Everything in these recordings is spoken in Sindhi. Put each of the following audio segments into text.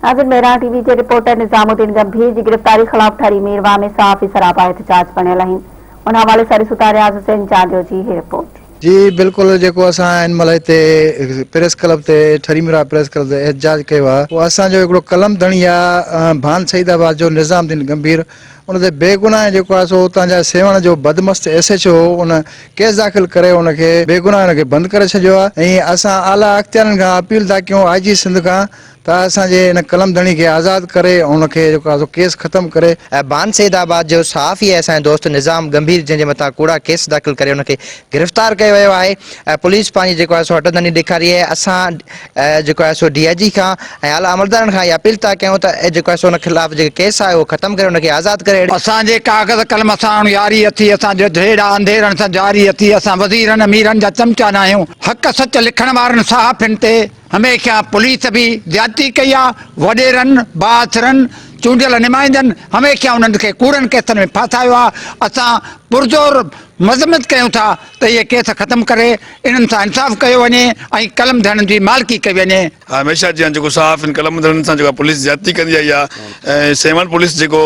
ناظرين مهراڻ ٽي وي جي رپورٽر نظام الدين گنڀير جي گرفتاري خلاف ٺري ميرواهه ۾ صحافي سراپا احتجاج بڻيل آهن ان حوالي سان ڏسون ٿا رياض حسين چانڊيو جي هي رپورٽ. جي بلڪل جيڪو اسان هن مهل هتي پريس ڪلب تي ٺري ميرواهه پريس ڪلب تي احتجاج ڪيو آهي اهو اسان جو هڪڙو قلم ڌڻي آهي ڀان سعيد آباد جو نظام الدين گنڀير ان تي بيگناهه جيڪو آهي سو اتان جا سيوهڻ جو بدمست ايس ايڇ او ان ڪيس داخل ڪري ان کي بيگناهه ان کي بند ڪري ڇڏيو آهي ۽ اسان اعليٰ اختيارين کان اپيل ٿا ڪيون آء جي سنڌ کان ته اسان جي ان قلم ڌڻي کي آزاد ڪري ۽ ان کي جيڪو آهي سو ڪيس ختم ڪري. بان سيد آباد جو صحافي ۽ اسان جو دوست نظام گنڀير جنهن جي مٿان ڪوڙا ڪيس داخل ڪري ان کي گرفتار ڪيو ويو آهي پوليس پنهنجي جيڪو آهي سو هٽ ڌڻي ڏيکاري آهي اسان جيڪو آهي سو ڊي I جي کان ۽ اعليٰ عملدارن کان اها اپيل ٿا ڪيون ته جيڪو آهي سو ان خلاف جيڪي ڪيس آهي اهو ختم ڪري ان کي آزاد ڪري. اسان جي ڪاغذ قلم ساڻ ياري اٿي، اسان جو جهيڙا انڌيرن سان جاري اٿي، اسان وزيرن اميرن جا چمچا ناهيون، حق سچ لکڻ وارن صحافين تي هميشه پوليس به زيادتي ڪئي آ، وڏيرن، بااثرن، چونڊيل نمائندن هميشه انهن کي ڪوڙن ڪيسن ۾ ڦاسايو آ، اسان پرزور مذمت ڪيون ٿا ته اهي ڪيس ختم ڪري انهن سان انصاف ڪيو وڃي ۽ قلم ڌڻين جي مالڪي ڪئي وڃي. هميشه جيان جيڪو صحافين قلم ڌڻين سان جيڪا پوليس زيادتي ڪندي آئي آ ۽ سيوهڻ پوليس جيڪو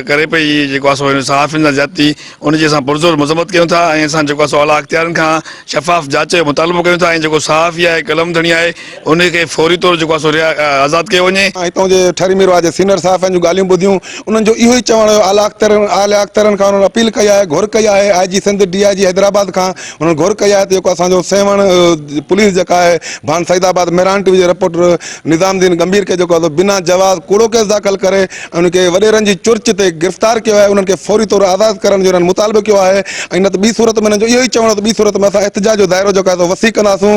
ڪري پئي جيڪو آ سو صحافين سان زيادتي ان جي اسان پرزور مذمت ڪيون ٿا ۽ اسان جيڪو آ سو اعليٰ اختيارين کان شفاف جاچ جو مطالبو ڪيون ٿا ۽ جيڪو صحافي آهي قلم ڌڻي آهي ان کي فوري طور جيڪو آ سو آزاد ڪيو وڃي. هتان جي ٺري ميرواهه جي سينئر صحافين جون ڳالهيون ٻڌيون انهن جو اهو ئي چوڻ هيو اعليٰ اختيارين اعليٰ اختيارين کان انهن اپيل ڪئي آهي گهر ڪئي آهي آء جي سنڌ ڊي I جي حيدرآباد کان انهن گهر ڪئي آهي ته جيڪو اسان جو سيوهڻ پوليس جيڪا آهي ڀان سعيد آباد مهراڻ ٽي وي جي رپورٽر نظام الدين گنڀير کي جيڪو آهي سو بنا جواز ڪوڙو ڪيس داخل ڪري ۽ ان کي وڏيرن جي چرچ تي گرفتار ڪيو آهي انهن کي فوري طور آزاد ڪرڻ جو انهن مطالبو ڪيو آهي ۽ نه ته ٻي صورت ۾ انهن جو اهو ئي چوڻ هو ته ٻي صورت ۾ اسان احتجاج جو دائرو جيڪو آهي سو وسيع ڪنداسون.